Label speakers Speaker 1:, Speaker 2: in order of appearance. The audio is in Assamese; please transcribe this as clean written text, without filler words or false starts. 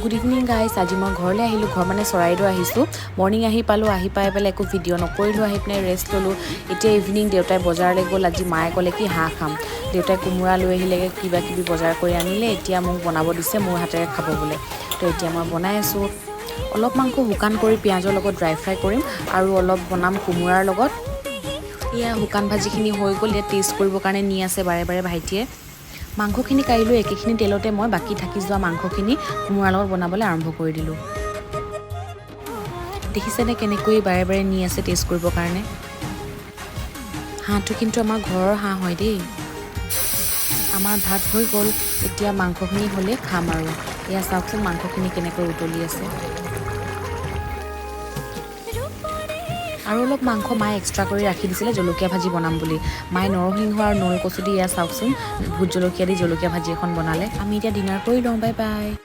Speaker 1: Good evening, guys. আজি মই ঘৰলৈ আহিলোঁ। ঘৰ মানে চৰাইদেউ আহিছোঁ। মৰ্ণিং আহি পালোঁ। আহি পাই পেলাই একো ভিডিঅ' নকৰিলোঁ। আহি পিনে ৰেষ্ট ল'লোঁ। এতিয়া ইভিনিং দেউতাই বজাৰলৈ গ'ল। আজি মায়ে ক'লে কি হাঁহ খাম। দেউতাই কোমোৰা লৈ আহিলেগৈ, কিবা কিবি বজাৰ কৰি আনিলে। এতিয়া মোক বনাব দিছে, মোৰ হাতেৰে খাব বোলে। তো এতিয়া মই বনাই আছোঁ। অলপ মাংস শুকান কৰি পিঁয়াজৰ লগত ড্ৰাই ফ্ৰাই কৰিম আৰু অলপ বনাম কোমোৰাৰ লগত। এয়া শুকান ভাজিখিনি হৈ গ'ল। এতিয়া টেষ্ট কৰিবৰ কাৰণে নি আছে বাৰে বাৰে ভাইটিয়ে। মাংসখিনি কাঢ়ি লৈ একেখিনি তেলতে মই বাকী থাকি যোৱা মাংসখিনি কোমোৰাৰ লগত বনাবলৈ আৰম্ভ কৰি দিলোঁ। দেখিছেনে, কেনেকৈ বাৰে বাৰে নি আছে টেষ্ট কৰিবৰ কাৰণে? হাঁহটো কিন্তু আমাৰ ঘৰৰ হাঁহ হয় দেই। আমাৰ ভাত হৈ গ'ল। এতিয়া মাংসখিনি হ'লে খাম আৰু। এয়া চাওকচোন, মাংসখিনি কেনেকৈ উতলি আছে। আৰু অলপ মাংস মায়ে এক্সট্ৰা কৰি ৰাখি দিছিলে জলকীয়া ভাজি বনাম বুলি। মায়ে নৰসিংহ আৰু নল কচু দি, এয়া চাওকচোন, ভোট জলকীয়া দি জলকীয়া ভাজি এখন বনালে। আমি এতিয়া ডিনাৰ কৰি লওঁ। Bye bye.